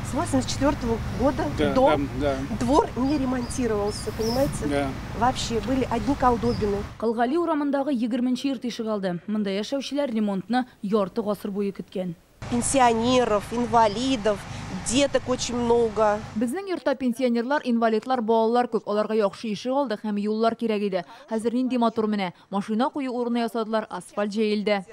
С 84 года Да, дом, да. двор не ремонтировался, понимаете? Да. Вообще были одни колдобины. Кол Гали урамындагы 20 йорт ишегалды. Монда яшәүчеләр ремонтны ярты гасыр буе көткән. Пенсионеров, инвалидов, деток очень много. Безнең йортта пенсионерлар, инвалидлар, балалар күп. Аларга яхшы ишегалды һәм юллар кирәк иде. Хәзер нинди матур менә. Машина кую урыны ясадылар, асфальт җәелде.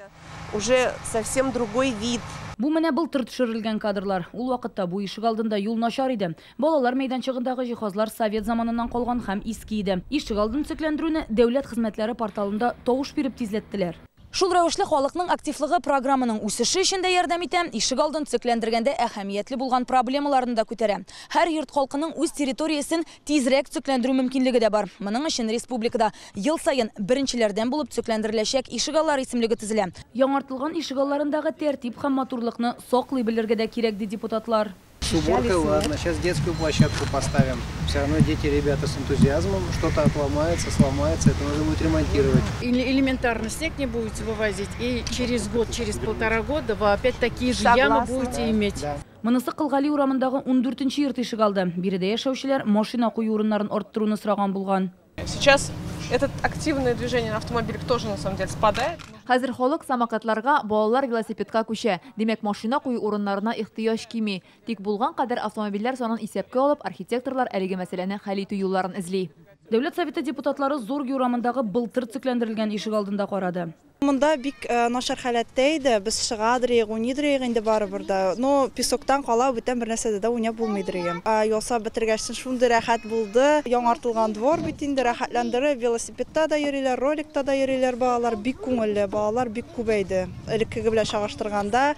Уже совсем другой вид. Бу менә былтыр төшерелгән кадрлар. Ул вакытта бу ишегалдында юл начар иде. Балалар мәйданчыгындагы җиһазлар совет заманыннан калган һәм иске иде. Ишегалдын төзекләндерүне дәүләт хезмәтләре порталында тавыш биреп тизләттеләр. Шул рәвешле халыкның активлыгы программаның үсеше өчен дә ярдәм итә, ишегалдын төзекләндергәндә әһәмиятле булган проблемаларны да күтәрә. Һәр йорт халкының үз территориясен тизрәк төзекләндерү мөмкинлеге дә бар. Моның өчен республикада ел саен беренчеләрдән булып төзекләндереләчәк ишегаллары исемлеге төзелә. Яңартылган ишегалларындагы тәртип һәм матурлыкны саклый белергә дә кирәк, ди депутатлар. С уборкой, ладно, сейчас детскую площадку поставим. Все равно дети, ребята с энтузиазмом, что-то отломается, сломается, это нужно будет ремонтировать. Или элементарно снег не будете вывозить, и через год, через полтора года вы опять такие же ямы Согласна. Будете иметь. Да. Монысы Кол Гали урамындагы 14 йорт ишегалды. Биредә яшәүчеләр машина кую урыннарын арттыруны сораган булган. Сейчас это активное движение на автомобилях тоже на самом деле спадает. Хәзер халык самокатларга, балалар велосипедка күчә. Димәк, машина кую урыннарына ихтыяҗ кими. Тик булган кадәр автомобильләр санын исәпкә алып, архитекторлар әлеге мәсьәләне хәл итү юлларын эзли. Дәүләт Советы депутатлары Зорге урамындагы былтыр төзекләндерелгән ишегалдын да карады. Монда бик начар халәттә иде. Без чыгадыр идек, уйныйдыр идек инде барыбер дә. Но песоктан кала бүтән бер нәрсәдә дә уйнап булмыйдыр иде. Ясап бетергәч шундый рәхәт булды. Яңартылган двор бит инде рәхәтләндереп, велосипедта да йөриләр, роликта да йөриләр балалар. Бик күңелле, балалар бик күбәйде. Элеккеге белән чагыштырганда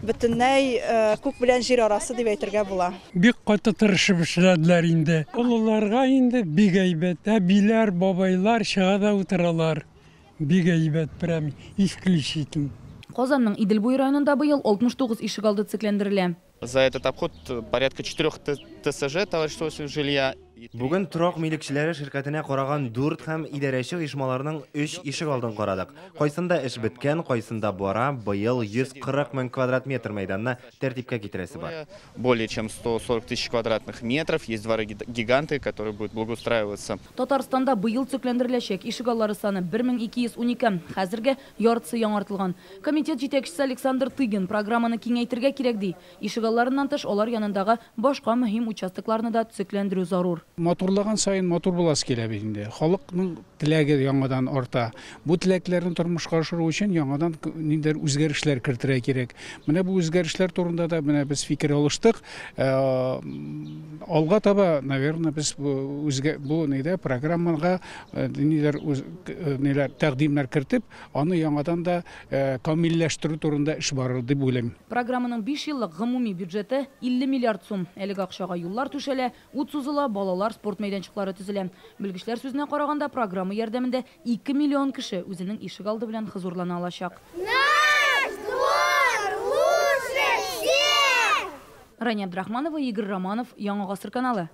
бөтенләй күк белән җир арасы дип әйтергә була. Бик каты тырышып эшләделәр инде. Олыларга инде бик әйбәт. Әбиләр, бабайлар чыга да утыралар. Бик әйбәт, прям исключительно. Казанның Идел буе районында быел 69 ишегалды төзекләндерелә. За этот обход порядка 4 ТСЖ, товарищество жилья. Бүген торак милекчеләре ширкәтенә караган 4 һәм идарәче оешмаларның 3 ишегалдын карадык. Кайсында эш беткән, кайсында бара, быел 140 мең квадрат метр мәйданны тәртипкә китерәсе бар. Более чем 140 тысяч квадратных метров. Есть дворы-гиганты, которые будут благоустраиваться. Татарстанда быел төзекләндереләчәк ишегаллары саны 1212. Хәзергә яртысы яңартылган. Комитет җитәкчесе Александр Тыгин программаны киңәйтергә кирәк ди. Ишегалларыннан тыш алар янындагы башка мөһим участокларны да төзекләндерү зарур. Матурлаган саен матур буласы килә бит инде. Халыкның теләге яңадан арта. Бу теләкләрне тормышка ашыру өчен яңадан ниндидер үзгәрешләр кертергә кирәк. Менә бу үзгәрешләр турында да менә без фикер алыштык. Алга таба, наверное, без бу үзгә бу нидә программага нидер ниләр тәкъдимнәр кертеп, аны яңадан да камилләштерү турында эш барыр дип уйлыйм. Программаның 5 еллык гомуми бюджеты 50 миллиард сум. Әлеге акчага юллар түшәлә, ут сузыла, балалар спорт мәйданчыклары төзелә. Белгечләр сүзенә караганда, программа ярдәмендә 2 миллион кеше үзенең ишегалды белән хозурлана алачак. Наш двор лучше всех! Рания Абдрахманова, Игорь Романов, Яңа Гасыр каналы.